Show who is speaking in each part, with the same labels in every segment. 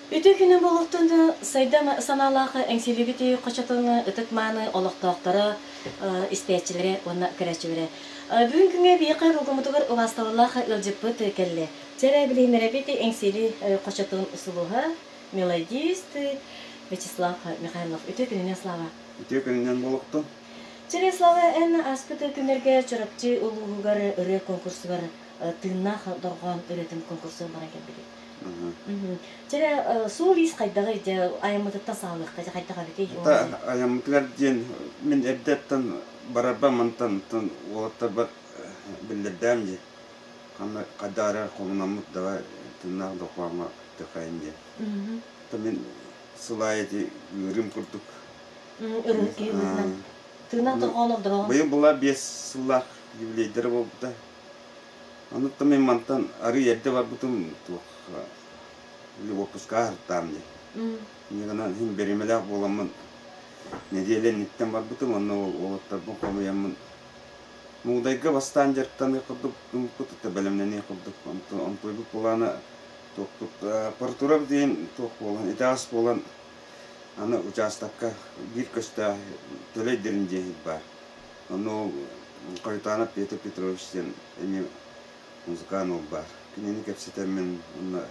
Speaker 1: Үтүө күнүн буолуохтун сайдам санаалаах Эҥсиэлибит хочотун ытык-мааны олохтоохторо, истээччилэрэ уонна көрөөччүлэрэ. Бүгүн күҥҥэ биһиэхэ булгумутугар убаастабыллаах ыалдьыппыт кэллэ. Чэрэ билиһиннэрэбит Эҥсиэли хочотун сулуһа, мелодист Вячеслав Михайлов. Үтүө күнүнэн, Слава!
Speaker 2: Үтүө күнүнэн буолуохтун!
Speaker 1: Чэрэ, Слава, эн ааспыт күннэргэ Чурапчы улууһугар ырыа конкурсугар тыыннаах дорҕоон ырыатын конкурсугар баран кэлбитиҥ. Чэрэ, суол-иис хайдаҕый дьэ айаммытыттан саҕалыахха дьэ хайдах эбитий?
Speaker 2: Та айаммытыгар диэн мин эрдэттэн барарбар мантан уолаттарбар биллэрдэм дии. Ханна хайдах эрэ хомунаммыт давай тыыннаах дохуоҥҥа тыхайын диэн. Та мин сыл аайы ити ыарыым курдук.
Speaker 1: Ырыһыт киһи быһыытынан. Тыыннаах дорҕоон ордороҕун.
Speaker 2: Быйыл була 5 сыллаах юбилейдара буолбута. Онуттан мин мантан арыый эрдэ барбытым туох уоппуска аһартаам дии. Инньэ гынан иһин бэримэлээх буоламмын нэдиэлэ инниттэн барбытым уонна ол уолаттарбын хомуйаммын Муудайга бастаан дьарыктаныах курдук гыммыппыт, бэлэмнэниэх курдук. Онтон онтуйбут былаана туохпут аппаратурабыт диэн туох буолан, итэҕэс буолан аны учаастакка биир көстөөх Төлөй Дирин диэн баар. Онно ол Хойутаанап Петр Петрович диэн эмиэ музыкант уол баар. Кинини кэпсэтэммин уонна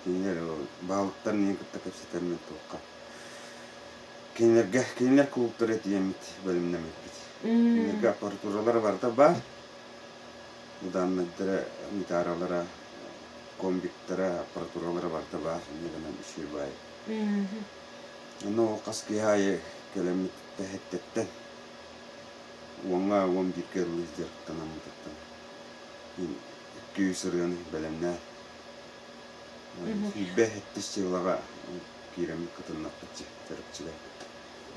Speaker 2: кинилэр баһылыктарын иһин кытта кэпсэтэммин туохха кинилэргэ кинилэр кулууптара тиийэммит бэлэмнэммиппит. Кинилэргэ аппаратуралара барыта баар. Удааннайдара, гитаралара, комбиктара, аппаратуралара барыта баар. Инньэ гынан үчүгэй баай. Онно ол хас киһи аайы кэлэммит тэһэттэттэн 10-га 11-гэ ыллыы дьарыктанаммытыттан 200 ырыаны бэлэмнээн 27 сылаҕа киирэммит кытыннахпыт Чурапчыга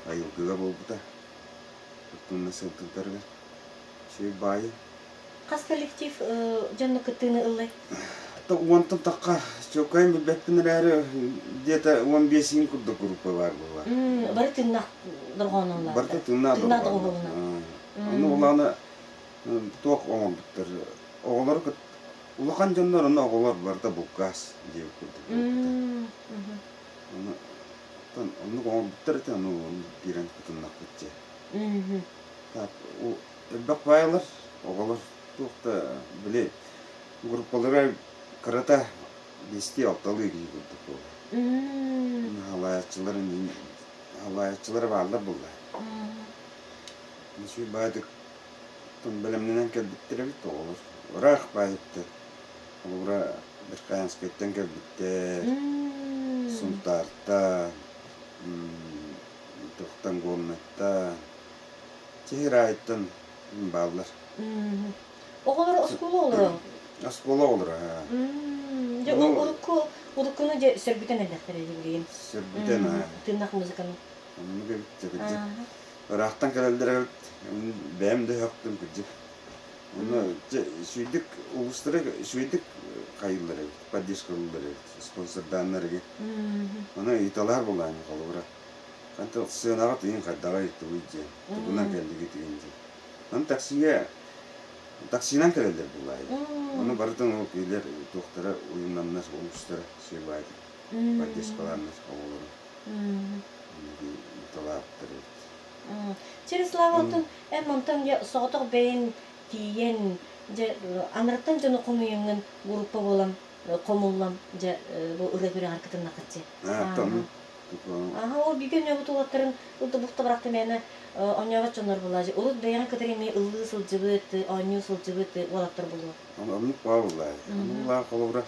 Speaker 2: айылгыга буолбута кыттынна сылдьылларыгар үчүгэй баайы.
Speaker 1: Хас коллектив дьонно кыттыыны ыллай?
Speaker 2: Уонтан тахха чуолкайын билбэппин эрээри где-то 15 курдук группа баар буолла.
Speaker 1: Бары тыыннаах дорҕооноллоохтор.
Speaker 2: Барыта тыыннаах дорҕооноллоох. Ону улаана туох оҥорбуттар оҕолору улахан дьоннор онно оҕолор барыта булкаас диэбит курдук буолбута. Ону оннук оҥорбуттар этэ ону киирэн кытыннахпыт дьэ. Так элбэх баайалар оҕолор туох да били группалара кырата 5-6-лыы киһи курдук буолар. Халаайаччылар халаайаччылара бааллар буолла. Үчүгэй баайдык бэлэмнэнэн кэлбиттэр эбит оҕолор. Ыраах баайыттар. Холобура Верхоянскайтан кэлбиттэр, Сунтаартан, туохтан Горнайтан, Чэһираайыттан бааллар.
Speaker 1: Оҕолор оскуола оҕолоро?
Speaker 2: Оскуола оҕолоро.
Speaker 1: Дьэ урукку уруккуну дьэ сөргүтэн эрдэхтэрэ дии билигин.
Speaker 2: Сөргүтэн аа.
Speaker 1: Тыыннах музыканы.
Speaker 2: Оннук эбит дьэ кырдьык. Ыраахтан кэлэллэр эбит. Бэйэм да өһөхтүм кырдьык. Онно дьэ үчүгэйдик улуустара үчүгэйдик хайыыллар эбит, поддержкалыыллар эбит, спонсордааннар эгэ. Ону ыйыталаһар буоллаҕым холобура. Ханта сыанаҕа тыйын хайдаҕай тугуй диэн, тугунан кэллигит игин диэн. Ону таксига таксинан кэлэллэр буоллаҕай. Ону барытын ол кинилэр туохтара уйунаннар улуустара сыабаайдык поддержкалааннар оҕолору ыыталаабыттар эбит.
Speaker 1: Чарислава, оттон эн мантан дьэ соҕотох бэйэҥ тиийэн, дьэ анараттан дьону хомуйаҥҥын группа буолан хомуллан дьэ бу ырыа күрэҕэр кытыннаххытчы. Аха, ол бигэ өнөөбүт уолаттарын ылдыбыт табарахта мээнэ оонньообот дьоннор буолаа. Урут бэйэҕин кытары эмиэ ыллыы сылдьыбыт, оонньуу сылдьыбыт уолаттар буолуо.
Speaker 2: Оннук баа буоллаа. Оннук холобура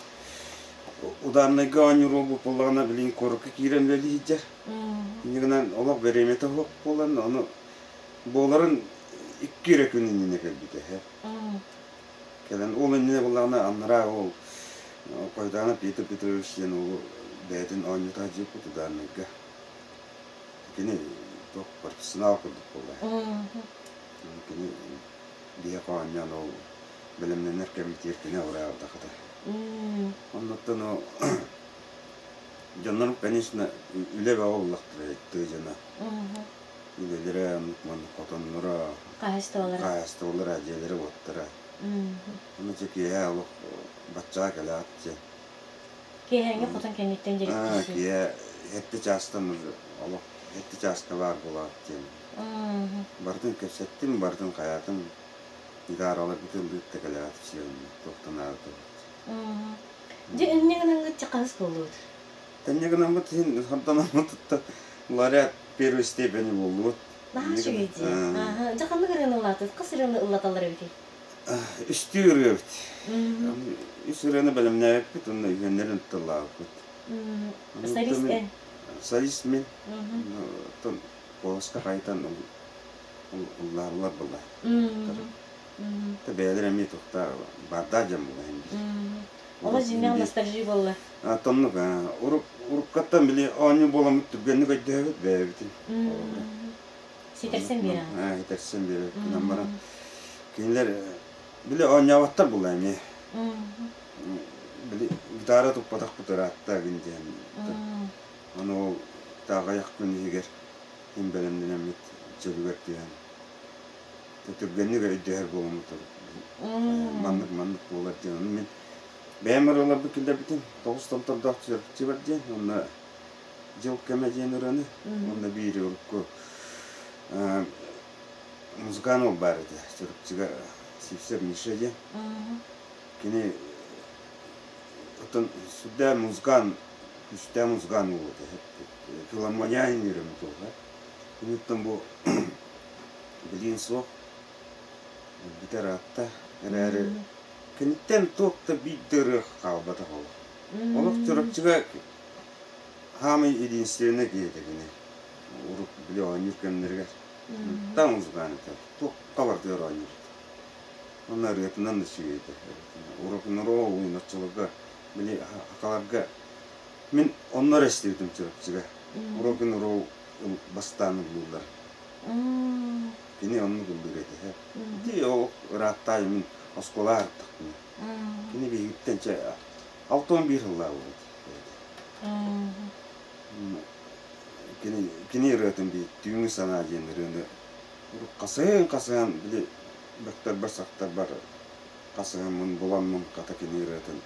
Speaker 2: ударнайга оонньуур уолбут буоллаҕына билигин куоракка киирэн үлэлии сылдьар. Инньэ гынан олох бириэмэтэ суох буолан, ону буоларын 2 эрэ күн иннинэ кэлбитэ. Кэлэн ол иннинэ буоллаҕына анараа ол Хойутаана Петр Петрович диэн уолу бэйэтин оонньута сылдьыбыппыт ударнайга. Кини туох профессионал курдук буолла. Кини биһиэхэ оонньоон ол бэлэмнэнэр кэмитиэр кини абыраабыта хата. Оннуттан ол дьоннорум, конечно, үлэ бөҕө буллахтара тыа дьоно. Үлэлэрэ, оннук маннык хотонноро,
Speaker 1: Хаһаайыстыбалара.
Speaker 2: хаһаайыстыбалара, дьиэлэрэ-уоттара. Ону дьэ киэһэ олох баччаҕа кэлээт дьэ.
Speaker 1: Киэһээҥҥи хотон кэнниттэн дьарыктыыр.
Speaker 2: Киэһэ 7 чаастан уже олох 7 чааска баар буолаат диэн. Барытын кэпсэттим, барытын хайаатым. Гитараларбытын ыытта кэлээт все туохтан наадата
Speaker 1: Дьэ инньэ гынаҥҥыт чэ хаһыс буоллубут?
Speaker 2: Тэнньэ гынаммыт иһин хордономмут лауреат первой степени буоллубут.
Speaker 1: Наһаа үчүгэй дии. Дьэ ханнык ырыаны ыллаатыгыт? Хас ырыаны ыллаталлар эбитий?
Speaker 2: Үстүү ырыабыт. Үс ырыаны бэлэмнээбиппит уонна үһүөннэрин тыллаабыппыт.
Speaker 1: Солист эн?
Speaker 2: Солист мин. Оттон куоласка хайытан ыллаабылар буолла. Бэйэлэр эмиэ туохта баардаах дьон буолла иһин биир.
Speaker 1: Оҕо дьиҥнээх ностальжи буолла.
Speaker 2: Тоннук уруккаттан били оонньуу буоламмыт түргэнник өйдөһөбүт бэйэбитин.
Speaker 1: Ситэрсэн биэрэҕин.
Speaker 2: Ситэрсэн биэрэбит гынан баран кинилэр били оонньооботтор буолла эмиэ. Били гитара туппатахпыт ыраатта гин диэн. Ону ол аҕыйах күн иһигэр иһин бэлэмнэнэммит чөлүгэр түһэн түргэнник өйдөһөр буоламмыт маннык маннык буолар диэн ону мин бэйэм ырыаларбын киллэрбитим тоҕус томтордоох чүрапчыбар диэн уонна дьыл кэмэ диэн ырыаны уонна биир урукку музыкант уол баар этэ Чурапчыга Сивцев Миша диэн кини оттон сүрдээх музыкант күүстээх музыкант уол этэ филармония үөрэммит уол Киниттэн бу билиин суох өлбүтэ ыраатта эрээри киниттэн туох да биир да ырыа хаалбатах олох. Олох Чурапчыга хаамай единственный киһи этэ кини. Урут били оонньуур кэмнэригэр таҥ музыкант этэ. Туохха барытыгар оонньуур этэ. Уонна ырыатынан да үчүгэй этэ. Рок-н-ролл оччолорго били хахаларга мин онно эрэ истибитим Чурапчыга. Рок-н-ролл бастаан ыллыыллар. Кини оннук ыллыыр этэ. Ити ол ырааттаайы мин оскуола артахпына. Кини биһигиттэн чэ 61 сыллаах буолбут. Кини кини ырыатын биир түүҥҥү санаа диэн ырыаны хасыһан-хасыһан били бөхтөрбөр сахтарбар хасыһаммын буламмын хата кини ырыатын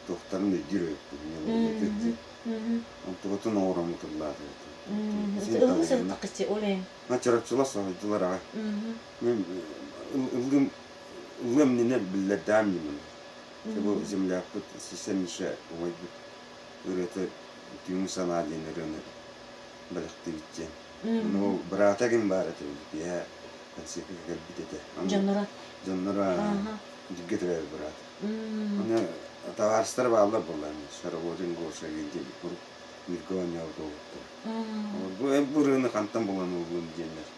Speaker 2: туохтарын өйдүүр эбиппин. Онтубутун оҥороммут ыллаатыбыт.
Speaker 1: Ыллыы сырыттаххыччы ол эн.
Speaker 2: Чурапчылар соһуйдулар аҕай. Мен ыллыым ыллыам иннинэ биллэрдэҕим дьимин. Бу землякпыт Сисе Миша убайбыт ырыата түүҥҥү санаа диэн ырыаны бэлэхтиибит диэн. Ну, быраата ким баар этэ киэһэ концертка кэлбит этэ.
Speaker 1: Дьонноро.
Speaker 2: Дьонноро бииргэ төрөөбүт быраат. Аны табаарыстара бааллар буолла Шароводин Гоша диэн куруук бииргэ оонньообут уолаттар. Бу бу ырыаны хантан булан ыллым диэннэр.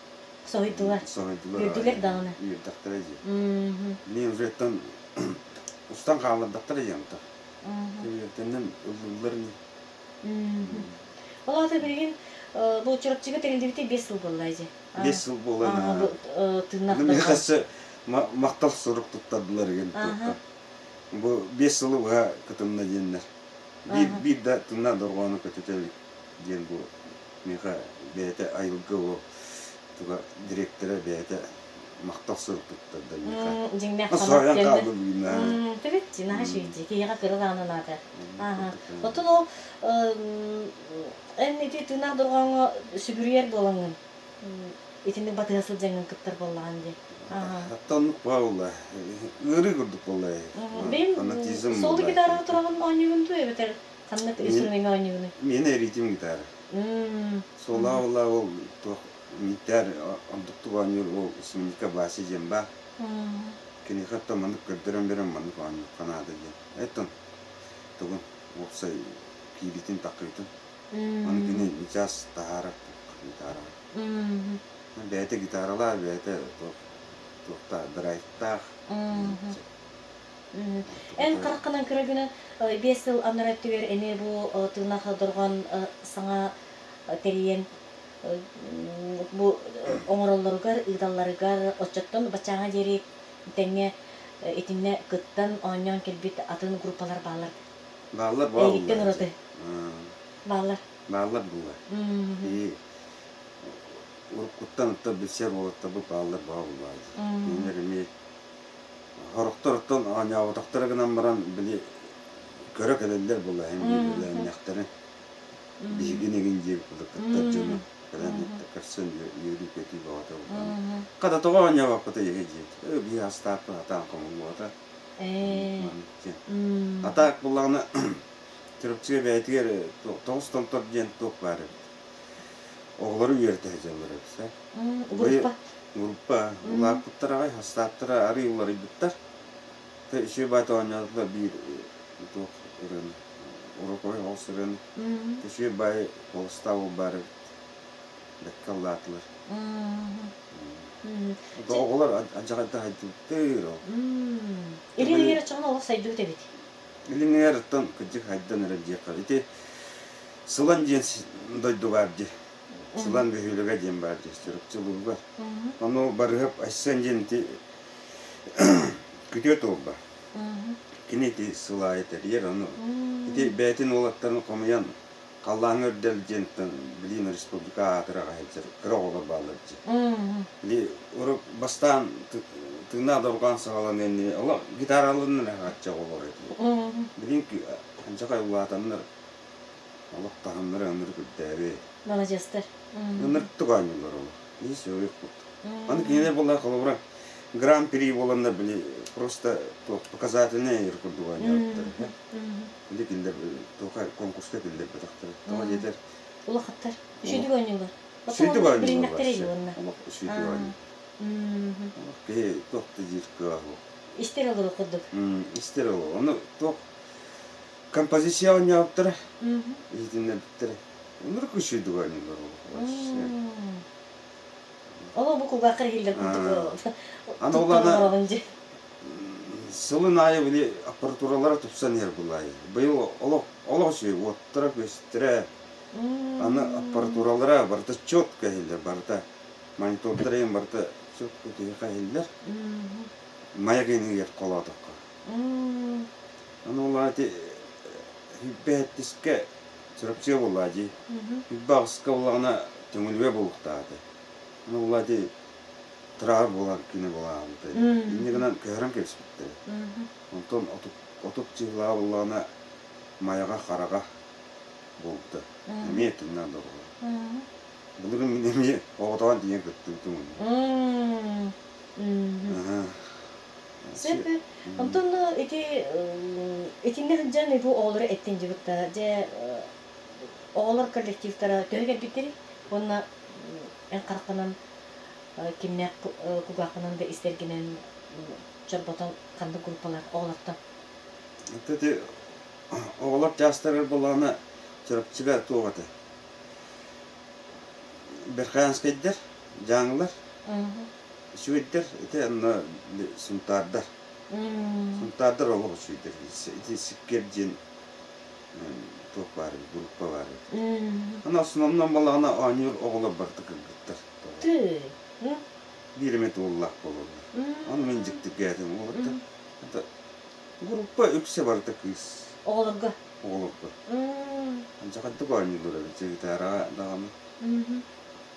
Speaker 1: Соһуйдулар.
Speaker 2: Соһуйдулар.
Speaker 1: Үөрдүлэр даҕаны.
Speaker 2: Үөрдэхтэрэ дии. Мин уже устан хааллардахтара диэн та. Үөрдэннэн ыллыллар ини.
Speaker 1: Ол аата билигин бу Чурапчыга тэриллибитэ 5 сыл буолла дии.
Speaker 2: 5 сыл буолан
Speaker 1: тыыннаах
Speaker 2: Михасы махтал сурук туттардылар игин Бу 5 сылы быһа кытынна диэннэр. Биир биир да тыыннаах дорҕоону көтүтэ илик диэн бу миэхэ бэйэтэ айылгы ол туга директора бэйэтэ махтал сурук туттарда миэхэ.
Speaker 1: Дьиҥнээх
Speaker 2: Соһуйан хааллым бүгүн.
Speaker 1: Төрүт наһаа үчүгэй киһиэхэ кыра даҕаны наада. Оттон ол эн ити тыыннаах дорҕооҥҥо сүгүрүйэр буолаҥҥын итинник батыһа сылдьаҥҥын кыттар буоллаҕын дии.
Speaker 2: Оттон буолла ыарыы курдук буолла.
Speaker 1: Бэйэм соло гитараҕа тураҕын оонньуугун дуу эбэтэр ханнык инструмеҥҥа оонньуугунуй?
Speaker 2: Миэнэ ритм гитара. Соло буолла ол туох мииттээр ордуктук оонньуур ол Сминика Вася диэн баар. Киниэхэ оттон маннык көрдөрөн берен маннык оонньуохха наада диэн. Эттон тугун уопсай кииритин такыытын. Аны кини сейчас таһаарар гитараҕа. Бэйэтэ гитаралаах, бэйэтэ туохта драйвтаах.
Speaker 1: Эн хараххынан көрөгүнэн 5 сыл анараа өттүгэр эмиэ бу тыынах дорҕоон саҥа тэрийэн бу оҥороллоругар, ыыталларыгар оччоттон баччааҥҥа диэри тэҥҥэ итиннэ кыттан оонньоон кэлбит атын группалар бааллар.
Speaker 2: Бааллар
Speaker 1: Эйигиттэн
Speaker 2: бааллар.
Speaker 1: ураты бааллар.
Speaker 2: Бааллар буолар. И уруккуттан оттон билсэр уолаттарбыт бааллар бааллар. Кинилэр эмиэ сорохтор оттон оонньооботохторо гынан баран били. Көрө кэлэллэр буолла эн биир үлээннэхтэрин. Биһигин игин диэбит курдук кыттар дьону кэлэн көрсөн үөрүү-көтүү бөҕөтө буолла. Хата тоҕо оонньообоппута иһи диэт. Биһи астааппыт атаан хомуллубата. Атаак буллаҕына Чурапчыга бэйэтигэр тоҕус томтор диэн туох баар эбит. Оҕолору үөрэтэ сылдьаллар эбит.
Speaker 1: Группа.
Speaker 2: Группа. Улааппыттар аҕай, хастааттара арый уларыйбыттар. Үчүгэй баайта оонньоотулар биир туох ырыаны, уроковай оҕус ырыаны. Үчүгэй баай куоластаах баар эбит. Бэккэ ыллаатылар. Оҕолор адьаҕайда хайдыбыттыр ол.
Speaker 1: Илин эҥэр оччоҕуна олох сайдыбыт эбит.
Speaker 2: Илин эҥэриттэн кырдьык хайдан эрэр диэххэ. Ити Сылан диэн дойду баар дии. Сылан бөһүөлэгэ диэн баар дии, Чурапчы улууһугар. Ону Барыһап Айсен диэн ити күтүө туолба. Кини ити сыл аайы тэрийэр, ону ити бэйэтин уолаттарын хомуйан халлааҥҥа үрдэл диэнтэн билиин республика аатыра сылдьар кыра оҕолор бааллар дии. Или урут бастаан тыыннаах дорҕоон саҕаланыан иннинэ олох гитараларын эрэ хааччах оҕолор этилэр. Билигин анчахай улаатаннар олох таһымнара ынырык үрдээбит.
Speaker 1: Маладьыастар.
Speaker 2: Ынырыктык оонньууллар олох. Киһи сөҕүөх курдук. Аны кинилэр буоллар холобура гран-при буоланнар били просто туох показательнай курдук оонньообуттар. Били кинилэр туохха конкурска киллэрбэтэхтэрэ. Тоҕо диэтэр
Speaker 1: Улахаттар. Үчүгэй оонньуулар.
Speaker 2: Үчүгэй оонньуулар.
Speaker 1: Билиннэхтэрэ уонна.
Speaker 2: Олох үчүгэй оонньуу. Олох киһи туох да диир кыаҕа суох.
Speaker 1: Истэр олору курдук.
Speaker 2: Истэр олору. Ону туох композиция оонньообуттара, иһитиннэрбиттэрэ. Ынырык үчүгэйдик оонньууллар олох.
Speaker 1: Ол бу кулгааххар иһиллэр курдук
Speaker 2: Аны ол аны сылын аайы били аппаратуралара тупсан иһэр булаайы. Быйыл олох олох үчүгэй уоттара күөстэрэ аны аппаратуралара барыта четко иһиллэр барыта монитордара иһин барыта четко киһиэхэ иһиллэр. Мая киинигэр холоотоххо. Аны ол ити сүүрбэ Чурапчыга буоллаа дии. Сүүрбэ аҕыска буоллаҕына Төҥүлүгэ буолуохтаах этэ. Аны буоллаа ити тыраҕар буолар күнэ буолаабыта. Инньэ гынан көһөрөн кэбиспиттэрэ. Онтон 30 чыһылаах буоллаҕына Майаҕа Хараҕа буолбута. Эмиэ тыыннаах доҕоро. Былырын мин эмиэ оҕотоҕон тиийэн кыттыбытым онно.
Speaker 1: Сөп. Онтон ити итиннэ сылдьан бу оҕолору эттин дьыбытта дьэ оҕолор коллективтара төһө кэлбиттэрий уонна эн хараххынан кимнээх кулгааххынан да истэргинэн чорботон ханнык группалар оҕолортон
Speaker 2: Ити оҕолор чаастарыгар буоллаҕына Чурапчыга туох этэ Верхоянскайдар, Дьааҥылар Үчүгэйдэр ити онно Сунтаардар. Сунтаардар олох үчүгэйдэр. Ити Сиккиэр диэн туох баар эбит, группа баар эбит. Аны основном балаҕана оонньуур оҕолор барыта кыргыттар. Биир эмэ уоллаах буолаллар. Ону мин дьиктиргээтим уолаттар. Это группа үксэ барыта кыыс.
Speaker 1: Оҕолорго?
Speaker 2: Оҕолорго. Анчахайдык оонньууллар эбит гитараҕа даҕаны.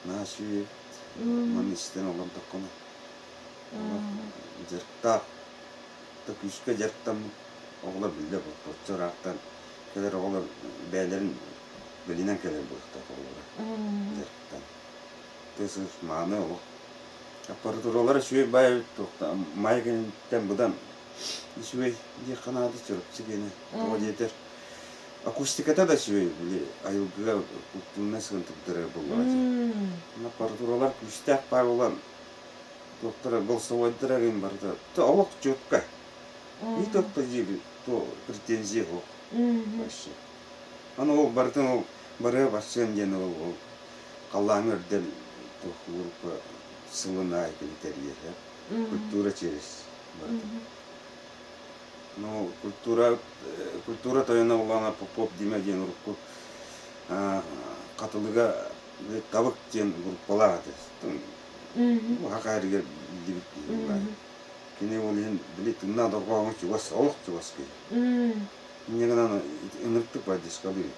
Speaker 2: Наһаа үчүгэй Маны истэн олордоххуна дьарыктаах да күүскэ дьарыктаммыт оҕолор биллэ оччо ыраахтан кэлэр оҕолор бэйэлэрин билинэн кэлэр буолуохтаах оҕолоро дьарыктан тыас мааны олох аппаратуралара үчүгэй баай май кэнниттэн быдан үчүгэй диэххэ наада Чурапчы киэнэ тоҕо диэтэр Акустиката да үчүгэй, били айылгыга культурнай сыһыантыктара буоллаҕа дии. Аппаратуралар күүстээх баар буолан, туохтара голосовойдара гын барыта олох четко. И только диир то претензия суох вообще. Аны ол барытын ол барыа барсыан диэн ол ол халлааҥҥа үрдэл туох группа сылын аайы кини тэрийэр культура через барыта. Ну, культура, культура тойоно буоллаҕына Попов Дима диэн урукку Хатылыга Табык диэн группалаах этэ. Саха эригэр биллибит киһи буоллаҕа. Кини ол иһин били тыыннаах дорҕооҥҥо чугас, олох чугас киһи. Инньэ гынан ынырыктык поддержкалыыр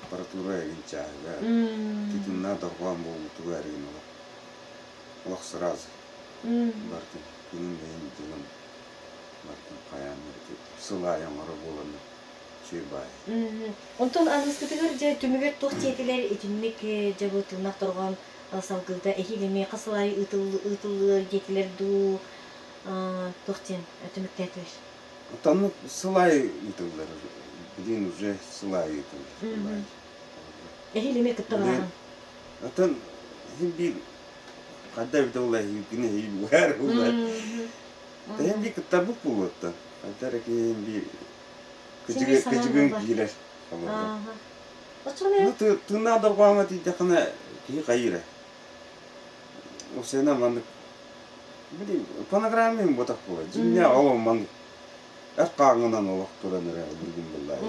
Speaker 2: аппаратура эрин чааһыгар, тыыннаах дорҕоон буолбутугар эрин олох, олох сразу бартын күнүн бэйин дьылын Бартын хайаан сыл аайы оҥоро буоланнар. Үчүгэй баай.
Speaker 1: Онтон аныгыскытыгар дьэ түмүгэр туох диэтилэр итинник дьэ бу тыыннаах торҕон салгыыта эһиил эмиэ хас сыл аайы ыытыллыар диэтилэр дуу туох диэн түмүктээтилэр?
Speaker 2: Оттон сыл аайы ыытыллар. Билигин уже сыл аайы ыытыллар.
Speaker 1: Эһиил эмиэ кытта бараҕын.
Speaker 2: Оттон иһин биир хайда эбитэ буолла эһиилгин эһиил буолар буолла. Тэһин биир кыттарбыт буолуоттан. Хайда эрэ киһи биир кыдьыгын киирэр. Ну, тыыннаах дорҕооҥҥо тиийдэххинэ киһи хайыыра. Ол маннык били фонограмма иһин буотах буолар. Дьиҥнээх ол маннык эр хааҥҥынан олох туран эрэ билигин буллаа.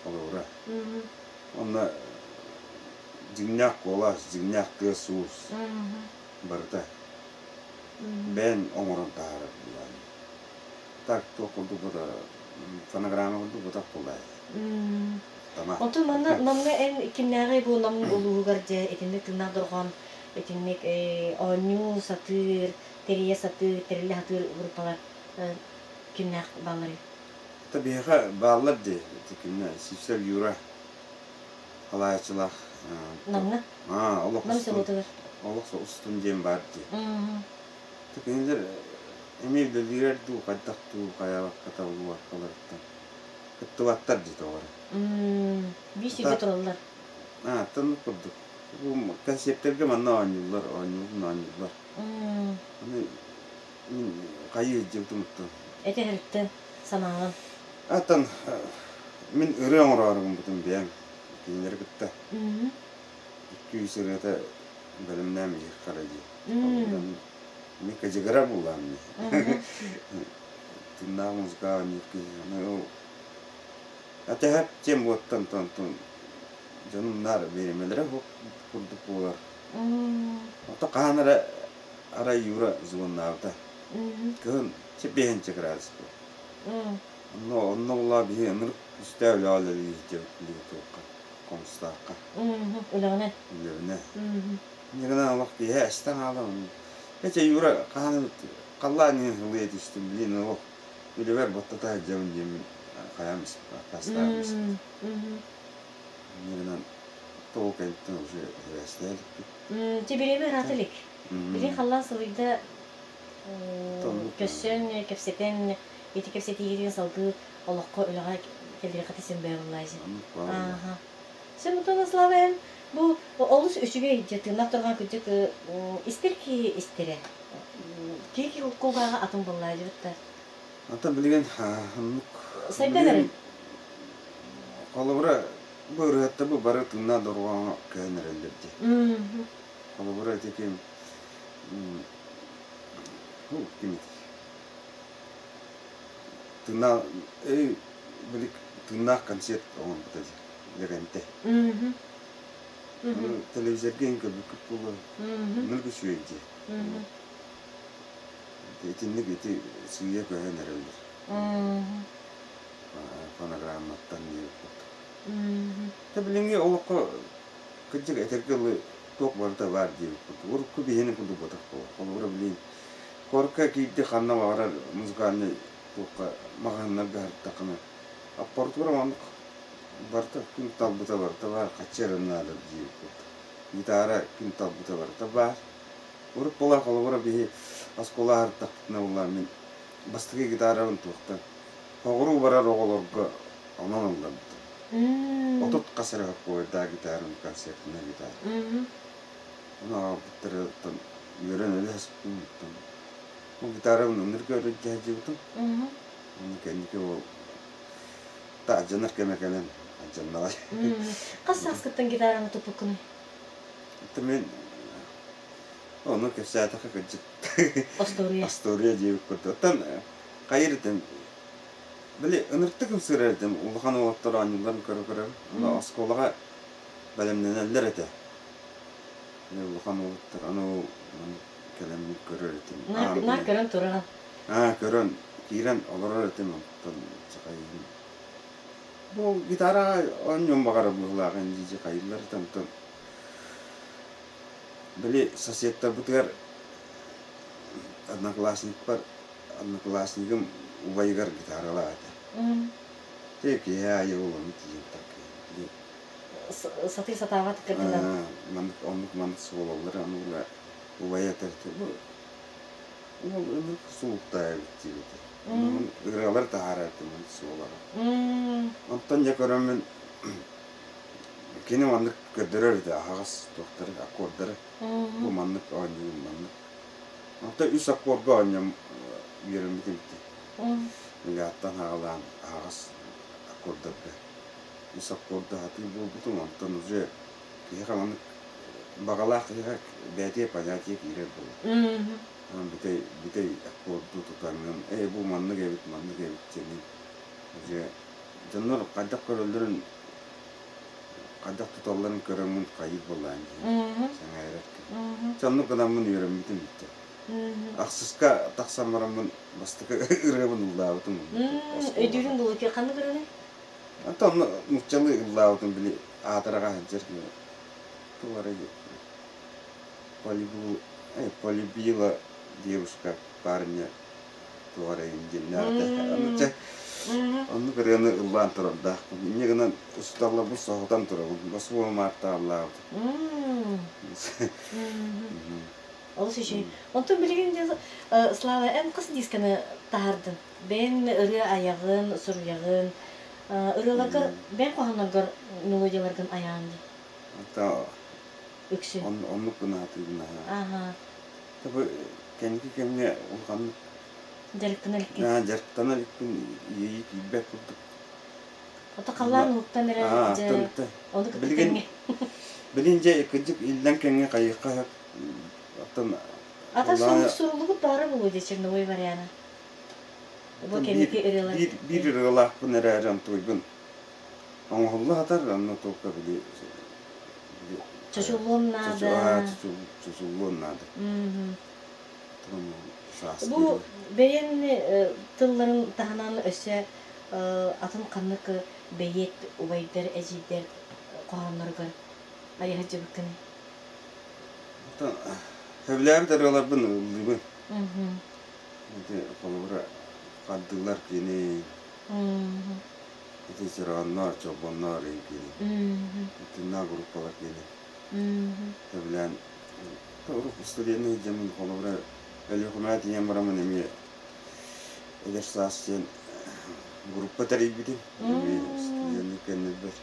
Speaker 2: Холобура. Онно дьиҥнээх куолас, дьиҥнээх тыас-уус барыта бэйэн оҥорон таһаарар булаан. Так туох курдук бута фонограмма курдук бутах буллаа.
Speaker 1: Онтон манна Намҥа эн кимнээҕи бу Нам улууһугар дьэ итинник тыыннаах дорҕоон итинник оонньуу сатыыр, тэрийэ сатыыр, тэриллэ сатыыр группалар кимнээх баалларый?
Speaker 2: Это биһиэхэ бааллар дии, ити кимнэ Сивцев Юра халаайаччылаах
Speaker 1: Намҥа?
Speaker 2: Аа, олох
Speaker 1: Нам
Speaker 2: устун,
Speaker 1: селотугар.
Speaker 2: олох устун диэн баар дии. Кинилэр эмиэ үлэлиирэр дуу, хайдах дуу, хайаабакка табыллыбаккаларыттан кыттыбаттар дии тоҕо эрэ.
Speaker 1: Биир сиргэ тураллар.
Speaker 2: Аа, тоннук курдук. Бу концерттэргэ манна оонньууллар, оонньуулун оонньууллар. Аны мин хайыы илдьибитим оттон.
Speaker 1: Этэһэриттэн санааҕын.
Speaker 2: Аттан мин ырыа оҥороору гыммытым бэйэм кинилэри кытта. Икки-үс ырыата бэлэмнээн иһиэххэ эрэ дии. Мин кадьыгыра буллаам дии. Тыыннаах музыка оонньуур киһи. Аны ол Атэһэп диэн буоттан онтон дьонум наар бириэмэлэрэ курдук буолар. Ото хаһан эрэ арай Юра звоннаабыта. Кыһын чэппиэһинчэ градус буолар. Онно онно була биһи ынырык үстээх үлэҕэ үлэлии сылдьабыт билигин туохха Хомустаахха.
Speaker 1: Үлэҕинэн.
Speaker 2: Үлэбинэ. Инньэ олох киэһэ эстэн хаалан Эчэ Юра хаһан эмит халлаан иһин сылыйа түстүм билигин олох үлэбэр баттата сылдьабын диэммин хайаан аккаастаабым Инньэ гынан тоҕо кэнниттэн уже сибээстэһэ иликпит.
Speaker 1: Дьэ бириэмэ ыраата илик. Билигин халлаан сылыйда көрсөн, кэпсэтэн, ити кэпсэтиигитин салгыы олоххо үлэҕэ кэллиэххэ син быһыллаайы. Ааха. Сен Антон Слава эн бу олус үчүгэй дьэ тыыннаах турган кырдьык истэр киһи истэрэ. Киһи кулгааҕа атын буллаадьыбыттар.
Speaker 2: Ата билигин оннук
Speaker 1: Сайдан эрэр.
Speaker 2: Холобура бу ырыһатта бу бары тыыннаах дорҕооҥҥо көһөн эрэллэр дии. Холобура ити ким ким Тыыннаах эй били тыыннаах концерт оҥорбута дии Лэгэнтэй. Ону телевизорга иһин көрбүккүт буолуо. Ынырык үчүгэй дии. Итинник ити сыыйа көһөн эрэллэр. Фонограмматтан диэбит курдук. Тэ билиҥҥи олоххо кырдьык этэргэ дылы туох барыта баар диэбит курдук. Урукку биһиэнин курдук буотах буолуо. Холобура билигин Куоракка киирдэ ханна баҕарар музыкальнай туохха маҕаһыыннарга сырыттаххына аппаратура маннык барыта күн талбыта барыта баар хаччы эрэ наада диэбит курдук. Гитара күн талбыта барыта баар. Урут буолар холобура биһи оскуола сырыттахпытына буоллар мин бастакы гитарабын туохтан соҕуруу барар оҕолорго онон ылларбытым. 30 хас эрэ соппуойдаах гитарам концертная гитара. Ону аҕалбыттарыттан үөрэн өлө сыспытым. Бу гитарабын ынырык өрүттэ сылдьыбытым. Ону кэнники ол таһдьанар кэмэ кэлэн алдьаннаҕай.
Speaker 1: Хас сааскыттан гитараны туппуккунуй?
Speaker 2: Это мин ону кэпсээтэххэ кырдьык
Speaker 1: Остуоруйа.
Speaker 2: Остуоруйа диэбит курдук. Оттон хайыр этим били ынырыктык ымсыырар этим улахан уолаттар оонньуулларын көрө-көрө ону оскуолаҕа бэлэмнэнэллэр этэ. Улахан уолаттар аны ол кэлэммин көрөр этим.
Speaker 1: Наар көрөн тураҕын.
Speaker 2: Аа, көрөн, киирэн олорор этим оттон чахайыым. Бу гитараҕа оонньуом баҕара быһыылаах дии хайыыллар онтон били соседтарбытыгар одноклассникпар одноклассникым убайыгар гитаралаах этэ. Дьэ киһи аайы ол тиийэн таккыйан.
Speaker 1: Сатыы сатаабат кырдынан.
Speaker 2: Маннык оннук маннык суолаллар аны убайа этэр бу уол ынырык сулуктаа эбит диэбитэ. Ырыалар таһаарар этим суолаҕа. Онтон дьэ көрөммүн кини маннык көрдөрөр этэ аһаҕас туохтары аккордары. Бу маннык оонньуум маннык. Онтон үс аккорга оонньоом үөрэммитим ити. Мигааттан аҕалаан аһаҕас аккордарга үс аккорду сатыы буолбутум. Онтон уже киһиэхэ маннык баҕалаах киһиэхэ бэйэтигэр понятие киирэр буолар. Бүтэй бүтэй аккорду тутаҥҥын ээ бу маннык эбит маннык эбит диэн уже дьоннор хайдах көрөллөрүн хайдах туталларын көрөммүн хайыыр буоллаан дии сэҥээрэр киһи. Соннук гынаммын үөрэммитим бүттэ. Ахсыска тахсан бараммын бастакы ырыабын ыллаабытым.
Speaker 1: Өйдүүрүн булуки ханнык ырыаны?
Speaker 2: Онтон нууччалыы ыллаабытым били аатыраҕа сылдьар тугу полюбила, полюбила девушка парня туох эрэ диэннээҕэ. Оннук ырыаны ыллаан турардаахпын. Инньэ гынан учууталларбын соһутан турабын. Босуо Марта ыллаабытым.
Speaker 1: Олус үчүгэй. Онтон билигин дьэ Слава, эн хас дисканы таһаардын? Бэйэҥ ырыа айаҕын, суруйаҕын, ырыаларгар, бэйэҥ хоһоонноргор мелодияларгын айаҕын дии.
Speaker 2: Ата
Speaker 1: Үксүн.
Speaker 2: Оннук гынаатыыбын аһаа.
Speaker 1: Аха.
Speaker 2: Бу кэнники кэмҥэ улаханнык
Speaker 1: Дьарыктана иликкин.
Speaker 2: Дьарыктана иликпин иэйии киирбэт курдук.
Speaker 1: Ото халлаан уһуктан эрэ дьэ ону кытта
Speaker 2: Билигин
Speaker 1: тэҥҥэ.
Speaker 2: билин дьэ кырдьык иллэҥ кэмҥэ хайыахха сөп. Оттон
Speaker 1: Ата суруллубут баара буолуо дии черновой вариана. Бу кэнники ырыалар.
Speaker 2: Биир биир ырыалаахпын эрээри онтуйбун оҥоһулла сатар, онно туохха били
Speaker 1: Чочуллуон наада.
Speaker 2: Чочуллуон наада.
Speaker 1: Бу бэйэн тылларын таһынан өссө атын ханнык бэйиэт убайдар, эдьиийдэр хоһоонноругар айа сылдьыбыккыный?
Speaker 2: Сөбүлээбит ырыаларбын ыллыыбын. Ити холобура хардыылар кини ити чорооннор, чолбоннор кини итиннээх группалар кини сөбүлээн студенный дьоммун холобура Өлүөхүмэҕэ тиийэн бараммын эмиэ эдэр саас диэн группа тэрийбитим эмиэ студенный кэннибэр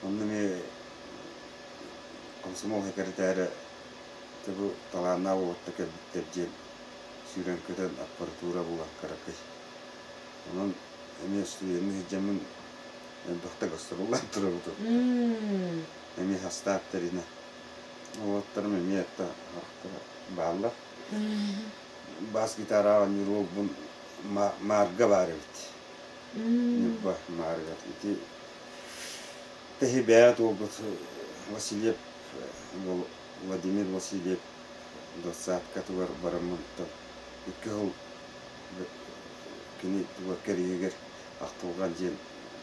Speaker 2: онно эмиэ комсомол сэкирэтээрэ бу талааннаах уолаттар кэлбиттэр диэн сүүрэн-көтөн аппаратура булан кыракый онон эмиэ студенный сылдьаммын элбэхтэ гастроллаан турабыт эмиэ састаап тэринэ уолаттарым эмиэ харахтара бааллар бас гитараҕа оонньуур уолбун Маарга баар эбит Ньурба Маарыгар ити тэһи бэйэ туолбут Васильев Владимир Васильев досадкатыгар бараммын икки сыл кини тугар кэриһигэр ахтылҕан диэн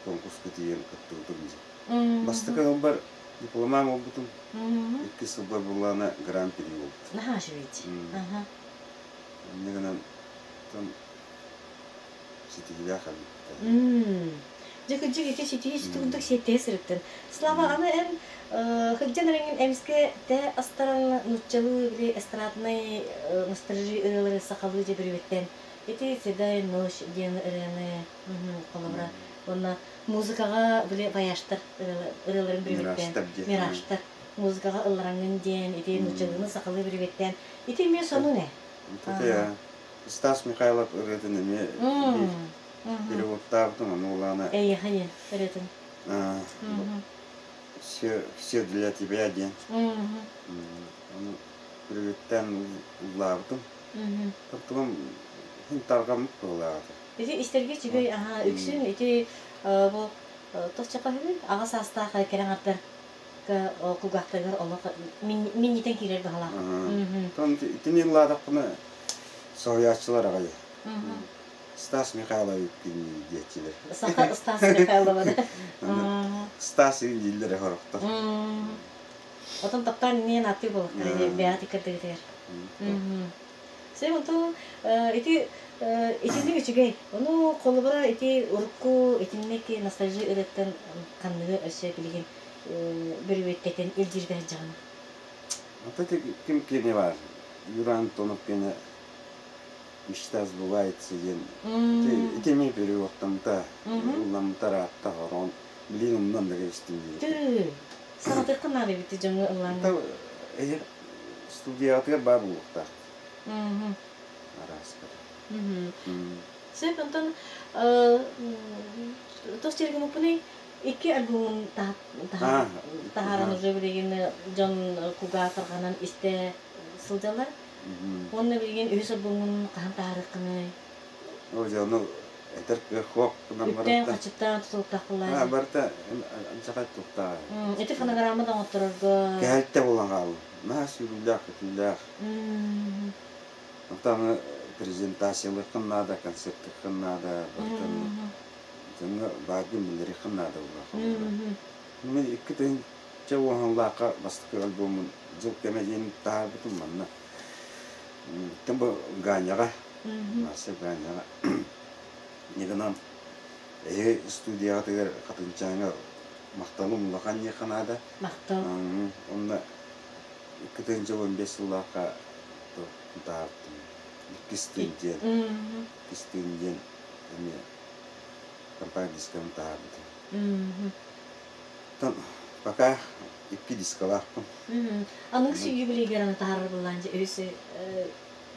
Speaker 2: конкурска тиийэн кыттыбытым дии. Бастакы сылбар дипломам буолбутум, иккис сылбар буоллаҕына гран-при буолбут.
Speaker 1: Наһаа үчүгэй. Аха.
Speaker 2: Инньэ гынан ситиһиилээх эбит.
Speaker 1: Дьэ кырдьык ити ситиһии курдук сиэттиһэ сырыттын. Слава, аны эн кырдьан эрэҥҥин эмискэ тэ астаран нууччалыы били эстраднай ностальжи ырыалары сахалыы дьэ бүрүбэттэн ити «Седая ночь» диэн ырыаны холобура уонна музыкаҕа били вояжтар ырыаларын бүрүбэттээн миражтар музыкаҕа ыллараҥҥын диэн ити нууччалыыны сахалыы бүрүбэттээн ити эмиэ сонун ээ.
Speaker 2: Стас Михайлов ырыатын эмиэ биир переводтаабытым, ону улаана
Speaker 1: Эйиэхэ диэн ырыатын.
Speaker 2: Все, все для тебя диэн. Ону приветтэн ыллаабытым. Тылым хин тарҕаммыт буолаата.
Speaker 1: Ити истэргэ үчүгэй, аха, үксүн ити бу тохчаха үһү аҕа саастаах кэрэ аҥардар кулгаахтарыгар олох минньитэн киирэр баһалаах.
Speaker 2: Итини ыллаатахпына соһуйааччылар аҕай. Стас Михайлович диэччилэр.
Speaker 1: Саха Стас Михайлова.
Speaker 2: Стас дииллэр хорохтор.
Speaker 1: Отон таптаан инниэн аттыы буолуохтара бэйэҕэ тиккэрдигитигэр. Сен онтон ити Итинник үчүгэй. Ону холобура ити урукку итинник ностальжи ырыаттан ханныгы өссө билигин бүрүөттэтэн илдьиритэ сылдьаҕын?
Speaker 2: Ата ким киэнэ баар? Юра Антонов киэнэ «Мечта сбывается» диэн ити эмиэ переводтаммыта, ылламмыта ыраатта хороон билигин умнан да кэбистим диир.
Speaker 1: Тыы, саҥатыахха наада эбит дьоҥҥо ыллааҥҥа.
Speaker 2: Студиятыгар баар буолуохтаах. Арааската.
Speaker 1: Сөп, онтон тос сиргимуппунай икки альбомун таһааран уже билигин дьон кугаа тарҕанан истэ сылдьаллар. Уонна билигин үһүс альбомун хаһан таһаарыаххыный?
Speaker 2: Ол дьэ ону этэр кыах суох гынан
Speaker 1: Үптэн, хачыттаан тутулуктаах
Speaker 2: буоллаа. Барыта анчахай туттаа.
Speaker 1: Ити фонограмма да оҥотторорго.
Speaker 2: Кэһэлтэ буолан хаалла. Наһаа сүүрүүлээх, көтүүлээх. Оттон презентациялыаххын наада, концертыаххын наада, барытын дьоҥҥо бааргын биллэриэххин наада буолла. Мин 2010-лаахха бастакы альбомун «Дьыл кэмэ» диэн таһаарбытым манна. Оттон бу Ганяҕа, Настя Ганяҕа Нигынан эһиги студияҕытыгар Хатынчааҥҥа махталым улахан диэххэ наада.
Speaker 1: Махтал.
Speaker 2: Онно 2015 сыллаахха таһаартым. Иккис тыын диэн. Иккис тыын диэн эмиэ компакт-дискабын таһаарбытым. Оттон пока икки дискалаахпын.
Speaker 1: Аныгыс юбилейгэр аны таһаарар буоллаан дьэ үһүс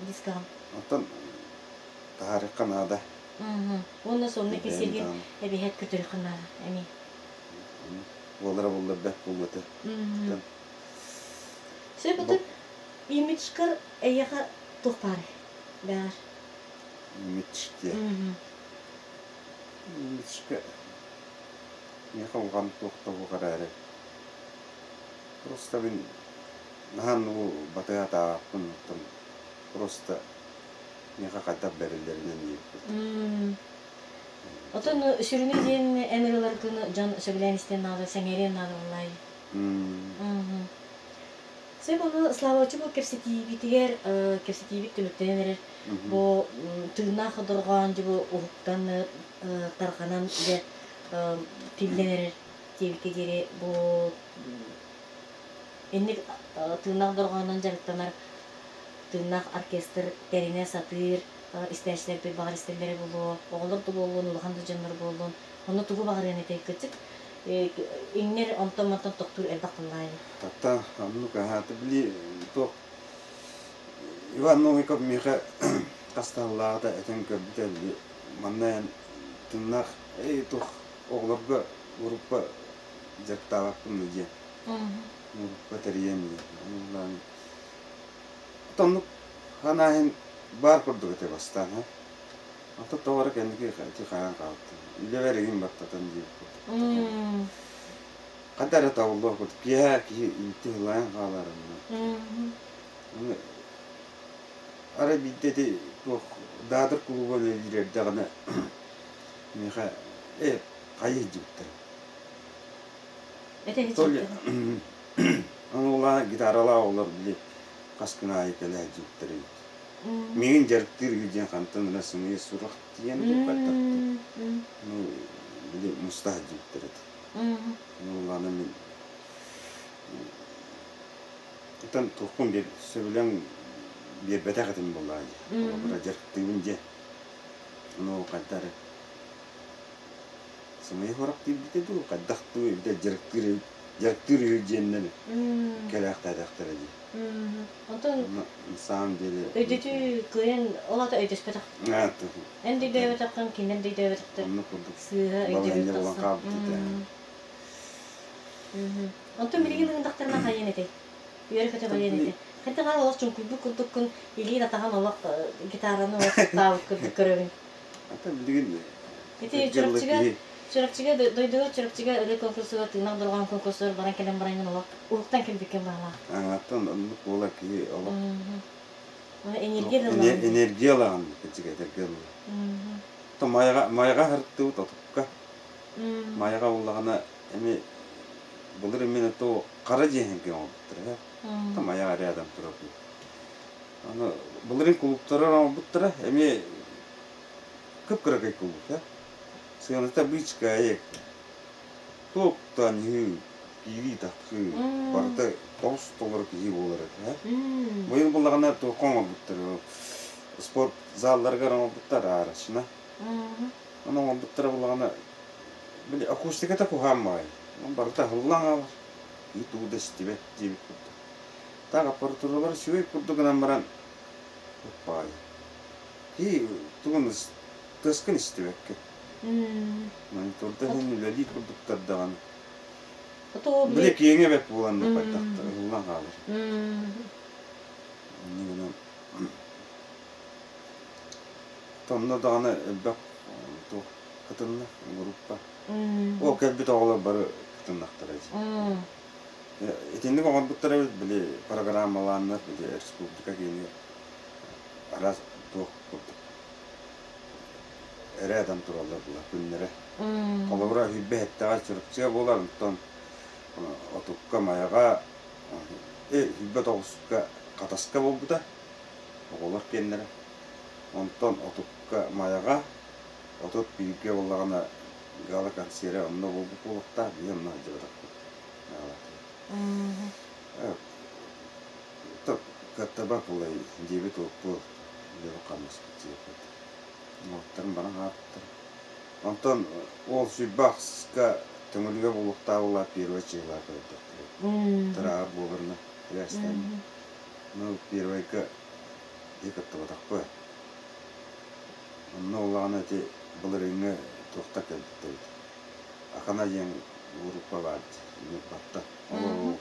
Speaker 1: дискаҕын.
Speaker 2: Оттон таһаарыахха наада.
Speaker 1: Уонна сонно кисиэгин эбиһэт көтөрүөххэ наада эмиэ.
Speaker 2: Буолара буоллар бэрт буолуо этэ.
Speaker 1: Сөп отут имиджкар эйиэхэ туох баарый? Баар.
Speaker 2: Имидж диэ. Имиджка миэхэ улахан туох да суох эрээри просто мин наһаа ну батыһа атаабаппын оттон просто миэхэ хайдах бэриллэринэн диэбиппит.
Speaker 1: Отон сүрүнэ диэн эн ырыаларгын дьон сөбүлээн истиэн наада, сэҥээриэн наада буоллаай. Сөп ону Славочу бу кэпсэтиибитигэр кэпсэтиибит түмүктэнэн эрэр бу тыыннаах дорҕоон дьэ бу уһуктан тарҕанан дьэ тиллэн эрэр диэбиккэ диэри бу инник тыыннаах дорҕоонунан дьарыктанар тыыннаах оркестр тэринэ сатыыр истээччилэрбит баҕар истэллэрэ буолуо, оҕолор да буоллун, улахан да дьоннор буоллун, онно тугу баҕарыан этэй кырдьык иҥнэр онтон-мантан тохтуур элбэх тыллаайы.
Speaker 2: Таtta оннук аһааты били туох Иван Новиков миэхэ хастааллааҕыта этэн көрбүтэ били манна эн тыыннаах эй туох оҕолорго группа дьарыктаабаппын да диэн группа тэрийэн диэн Оннук ханааһын баар курдук этэ бастаан һэ. Онтон тоҕо эрэ кэнники ити хаһан хаалтым. Үлэбэр игин баттатан диэбит курдук. Ханна эрэ табыллыах курдук. Киэһэ киһи инти ылайан хаалар онно. Аны арай биирдэ ити туох Даадыр кулууба үлэлиир эрдэҕинэ миэхэ ээ хайа илдьибиттэрэ.
Speaker 1: Этэ
Speaker 2: То ли Ону гитаралаах оҕолор били хас күн аайы кэлэ сылдьыбыттар эбит. Миигин дьарыктыыр үһү диэн хантан эрэ сымыйа сурах тиийэн дуу хайдах дуу. Ну, били муста сылдьыбыттар этэ. Ну, ладно мин Оттон туохпун биэр сөбүлэҥ биэрбэтэх этим буоллаҕа дии. Холобура дьарыктыыбын диэн. Ну, хайда эрэ сымыйа сурах тиийбитэ дуу, хайдах дуу эбитэ дьарыктыыр эбит дьарыктыыр үһү диэннэр кэлээхтээтэхтэрэ дии.
Speaker 1: Онтон
Speaker 2: На самом деле
Speaker 1: өйдөтүү кыайан ол аата өйдөспөтөх. Эн да өйдөөбөтөххүн, кинилэр да өйдөөбөтөхтөр.
Speaker 2: Оннук курдук
Speaker 1: Сыыһа өйдөбүл
Speaker 2: балаһыанньа буолан
Speaker 1: тахсан.
Speaker 2: хаалбыт этэ.
Speaker 1: Онтон билигин ыҥырдахтарына хайыан этэй? Үөрэ-көтө барыан этэ. Хайдах аҕа олох чуҥкуйбут курдуккун, илиин атаҕын олох гитараны олох таптаабыт курдук көрөбүн.
Speaker 2: Ата билигин
Speaker 1: Ити Чурапчыга Чурапчыга дойдуга Чурапчыга ырыа конкурсугар тыынах дорҕоон конкурсугар баран кэлэн бараҥҥын олох уһуктан кэлбиккин баҕалаах.
Speaker 2: Аттан оннук буолар киһи олох
Speaker 1: Энергия ылаҕын.
Speaker 2: Энергия ылаҕын кырдьык этэргэ дылы. То майаҕа майаҕа аһыртыбыт отукка. Майаҕа буллаҕына эми былыр именно то хара дьиэһинки оҥорбуттара. То майаҕа рядом турар. Аны былырын кулууптара оҥорбуттара эмиэ. Кып-кыракый кулууп ээ. Сыаната быычыкаайык. Туохтан иһии, киирии-тахсыы барыта тобус-толору киһи буолар этэ. Быйыл буллаҕына туохха оҥорбуттар спорт залларыгар оҥорбуттар арачына. Ону оҥорбуттара буллаҕына били акустиката куһаан баҕайы. Барыта аһыллан хаалар. Киһи тугу да истибэт диэбит курдук. Так аппаратуралар үчүгэй курдук гынан баран баҕайы. Киһи тугун тыаскын истибэккэ. Мониторда иһин үлэлиир курдуктар даҕаны. Били киэҥэ бэрт буолан хайдах ыллан хаалар. Инньэ гынан Онно даҕаны элбэх туох кытынна группа. Ол кэлбит оҕолор бары кытыннахтара дии. Итинник оҥорбуттар эбит били программалааннар били республика киинигэр араас туох курдук эрэ тураллар була күннэрэ. Холобура сүүрбэ сэттэҕэ Чурапчыга буолар, онтон отукка Майаҕа, 29-ка Хатаска буолбута, оҕолор киэннэрэ. Онтон отукка Майаҕа, 31-гэ буоллаҕына гала-консервэ онно буолбут буолуохтаах, биһи онно сылдьыбатахпыт. Кыаттарбат буолай диэбит уоппу хамнаспыт диэбит. Уолаттарым баран хаалбыттар. Онтон ол сүүрбэ ахсыска Төҥүлүгэ буолуохтаах буолла первай чыһылаа көрдөхтөрө. Тырааҕар буоларына тирээстээн. Ну, первайга дии кыттыбатахпы. Онно буоллаҕына ити былырыыҥҥы туохтар кэлбиттэр эбит. Акана диэн группа баар дии, Ньурбаттан. Ол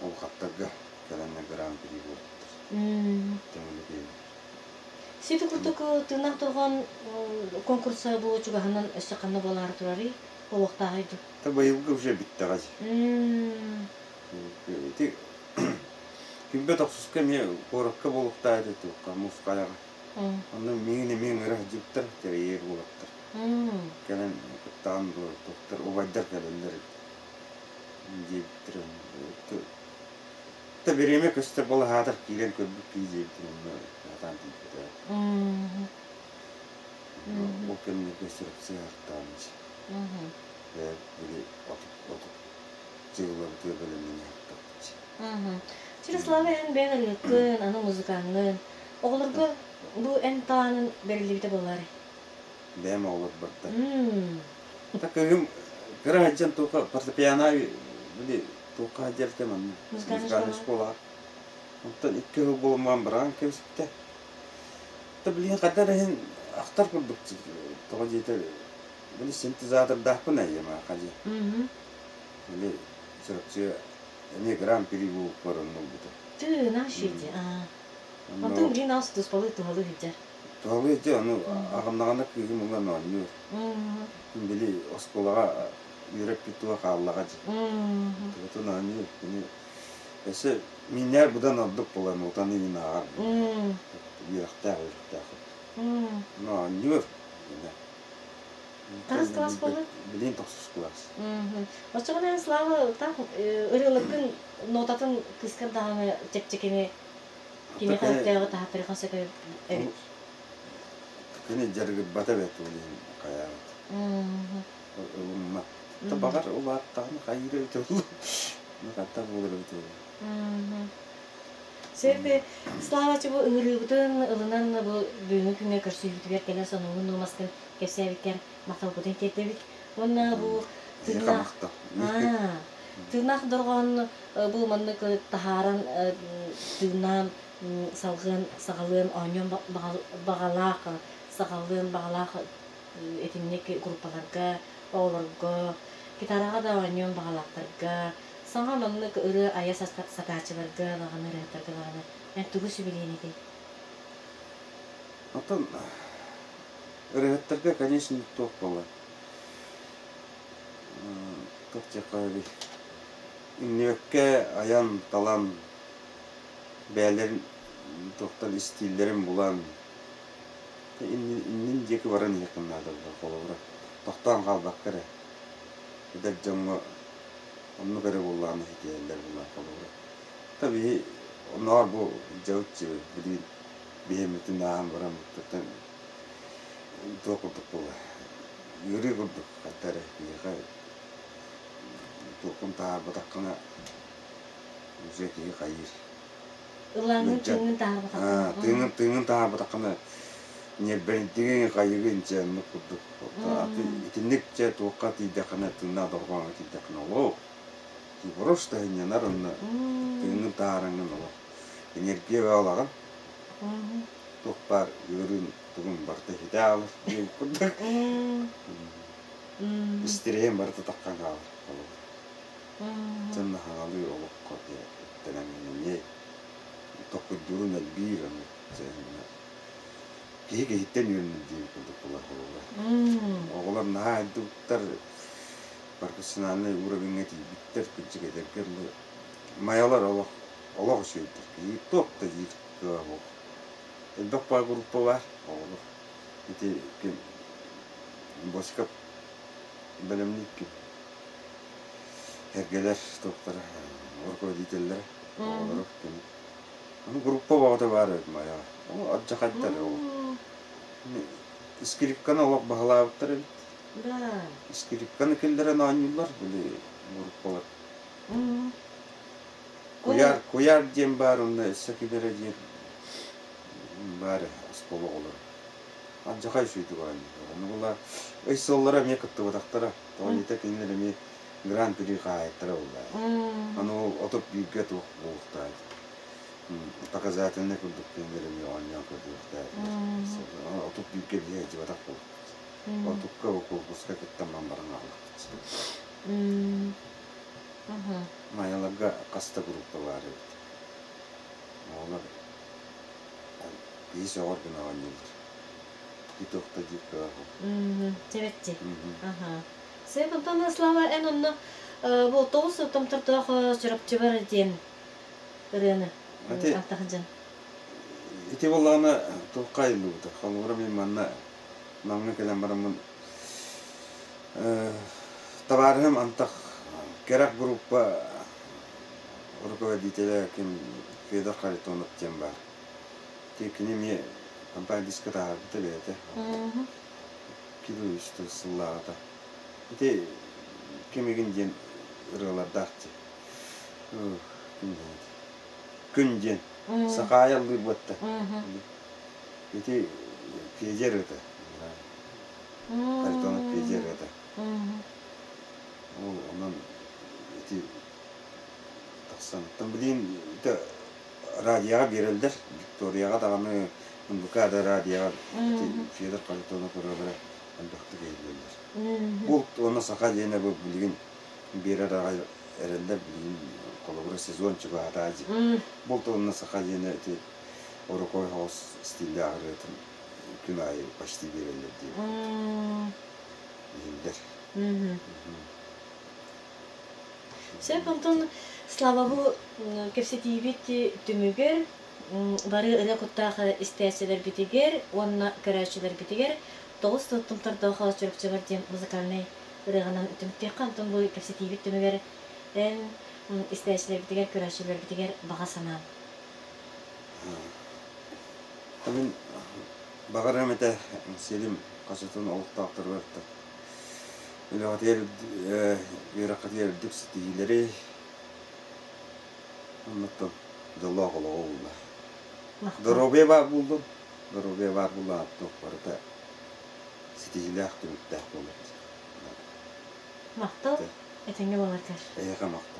Speaker 2: ол хаттарга кэлэннэр гран-при буолбуттар. Төҥүлү киһи.
Speaker 1: Сити курдук тыыннаах дорҕоон конкурса бу чугаһынан өссө ханна буолаары турарый? Буолуохтааҕый дуу?
Speaker 2: Та быйылгы уже бүттэҕэ дии. Ити күнбэ тохсуска эмиэ куоракка буолуохтаах этэ туохха Мускайаҕа. Онно миигин эмиэ ыҥыра сылдьыбыттар, тэрийэр уолаттар. Кэлэн кыттаҕын дуо, туохтар убайдар кэлэллэр эбит диэбиттэр. Та бириэмэ көстөр балаһаатар киирэн көрбүт киһи диэбитин онно сатаан тиийбэтэ. Ол кэмнэргэ сырыпсыһартаан били отут дьылларбытыгар бэлэмнэнэ сыттахпыт.
Speaker 1: Чирослава эн бэйэҥ ырыаккын, аны музыкаҥҥын. Оҕолорго бу эн талаанын бэриллибитэ буолаарай?
Speaker 2: Бэйэм оҕолорбор да. Та кыыһым кыра сылдьан туохха фортепиано били туохха сылдьар манна музыкальнай школаҕа. Онтон икки сыл буолан баран кэбиспитэ. Та билигин хайдах эрэ иһин ахтар курдук тоҕо диэтэр били синтезатордаахпын эйиэм аха дии. Били Чурапчы эмиэ гран-при буолбуппар онно ылбыта.
Speaker 1: Тыына шиди. Онтон билигин ас туспалыы туһалыы сылдьар.
Speaker 2: Туһалыы дьэ ону аҕыннаҕына кыыһым ылан оонньуур. Били оскуолаҕа үөрэппит тула хааллаҕа дии. Тугутун оонньуур. Кини өссө мииннээр быдан ордук буолан утан иҥин ааҕар. Үөрэхтээх үөрэхтээх. Ну оонньуур.
Speaker 1: Хаһыс кылаас буолла?
Speaker 2: Билигин тохсус кылаас.
Speaker 1: Оччоҕуна Слава таах ырыалыккын нотатын кыыскар даҕаны чэпчэкини Кимиэхэ өттөөҕү таһаттарыхан сөп эбит.
Speaker 2: Кини дьарыгырбата эбит ол иһин хайаабыт. Ылыммат. Баҕар улааттаҕына хайыыр эбит ол. Хатта буолар эбит ол.
Speaker 1: Сөп Слава бу ыҥырыыбытын ылынан бу бүгүҥҥү күҥҥэ көрсүһүүтүгэр кэлэн сонуҥҥун нуомаскын кэпсээбиккэр махталбытын тиэрдэбит. Уонна бу тыыннаах тыыннаах дорҕоон бу маннык таһааран тыыннаан салҕыан саҕалыан оонньуон баҕалаах саҕалыан баҕалаах итинник группаларга оҕолорго гитараҕа да оонньуон баҕалаахтарга саҥа маннык ырыа айа сатааччыларга даҕаны ырыаһыттарга даҕаны эн тугу сүбэлиэн этэй?
Speaker 2: Оттон ырыаһыттарга, конечно, туох буолар туох диэххэ Иҥнибэккэ айан-талан, бэйэлэрин туохтан истииллэрин булан, иннин диэки баран иһиэххин наада буолар холобура. Тохтоон хаалбакка эрэ, эдэр дьоҥҥо оннук эрэ буоллаҕына ситиһэллэр буолар холобура. Та биһи оннооҕор бу дьабыт билигин биһиэммитин ааһан баран Туох курдук буолла, ыарыы курдук хата эрэ киһиэхэ туоххун таһаарбатаххына уже киһи хайыыр.
Speaker 1: Ыллааҥҥын
Speaker 2: Ыалдьар.
Speaker 1: тыыҥҥын таһаарбатаххына.
Speaker 2: Тыыҥын тыыҥын таһаарбатаххына ньиэрбэринтиҥ хайыгын дьэ оннук курдук. Итинник дьэ туохха тиийдэххинэ тыыннаах дорҕооҥҥо тиийдэххинэ олох просто сынньанар онно тыыҥҥын таһаараҥҥын олох энергия бөҕө туох баар ыарыын тугун барыта иһитэ аалар диэн курдук истирэһин барыта таххан хаалар холобур дьон наһаалыы олоххо үктэнэн эмиэ толкуйдуурун элбиир ону киһи киһиттэн үөрэнэр диэн курдук буолар холобура оҕолор наһаа айдыбыттар профессиональнай уровеҥҥа тиийбиттэр кырдьык эдэргэ дылы майалар олох олох үчүгэйдэр киһи туох да диир кыаҕа суох элбэх баар группа баар оҕолор ити ким Босиков бэлэмниир ким эргэлэр туохтара руководителлэрэ оҕолору ким ону группа бөҕөтө баар эбит майаҕа ол алдьархайдар ол скрипканы олох баһылаабыттар эбит
Speaker 1: Да.
Speaker 2: Скрипканы киллэрэн оонньууллар били группалар. Куйаар, куйаар диэн баар онно өссө ким эрэ диэн баар оскуола оҕолоро. Алдьархай үчүгэйдик оонньууллар. Ону була ый сыллара эмиэ кыттыбатахтара. Тоҕо кинилэр эмиэ гран-при хаһаайыттара буолла. Аны ол 31-гэ туох буолуохтаах показательнай курдук кинилэр эмиэ оонньоон көрдүөхтээх. 31-гэ биһиги сылдьыбатах буолбут. Отукка куонкуруска кыттан баран аҕаллахпыт. Майаларга хас да группа баар эбит. Оҕолор киһи сөҕөр гына оонньууллар. Итох да диир кыаҕа
Speaker 1: Чэбэччи. Сөп, онтон Слава эн онно бу тоҕус томтордоох Чурапчыбар диэн ырыаны алтахыдьан.
Speaker 2: Ити буоллаҕына туохха айыллыбыта? Холобура мин манна Намҥа кэлэн бараммын табаарыһым антах кэрэх группа руководителэ ким Федор Харитонов диэн баар. Кини эмиэ компания диска таһаарбыта бэйэтэ. Кило үс сыллааҕыта. Ити кимигин диэн ырыалардаах дии. Ким диэн Күн диэн. Сахаайа ыллыыр буотта. Ити Федя ырыата. Харитонов Федя ырыата. Ол онон ити тахсан. Оттон билигин ити радиоҕа биэрэллэр. Викторияҕа даҕаны НВК да радиоҕа ити Федор Харитонов ырыалара элбэхтик иһиллэллэр. Булт уонна саха диэнэ бу билигин биэрэр аҕай эрэллэр билигин холобура сезон чугаһатаа дии. Булт уонна саха диэнэ ити Орокой соҕус стиллээх ырыатын күн аайы почти биэрэллэр диэбит иһиллэр.
Speaker 1: Сөп, онтон Слава бу кэпсэтиибит түмүгэр бары ырыа куттаах истээччилэрбитигэр уонна көрөөччүлэрбитигэр тоҕус томтордоох Чурапчыбар диэн музыкальнай ырыаҕынан түмүктүөххэ. Онтон бу кэпсэтиибит түмүгэр эн истээччилэрбитигэр, көрөөччүлэрбитигэр баҕа санаан.
Speaker 2: Мин баҕарыам этэ сирим хасытын олохтоохторугар үлэҕитигэр үөрэххитигэр үрдүк ситиһиилэри оннуттан дьоллоох олоҕу булла. Доруобуйа баар буоллун, доруобуйа баар буолла туох барыта ситиһиилээх түмүктээх буолар.
Speaker 1: Махтал, этэҥҥэ буоларгар.
Speaker 2: Эйиэхэ махтал.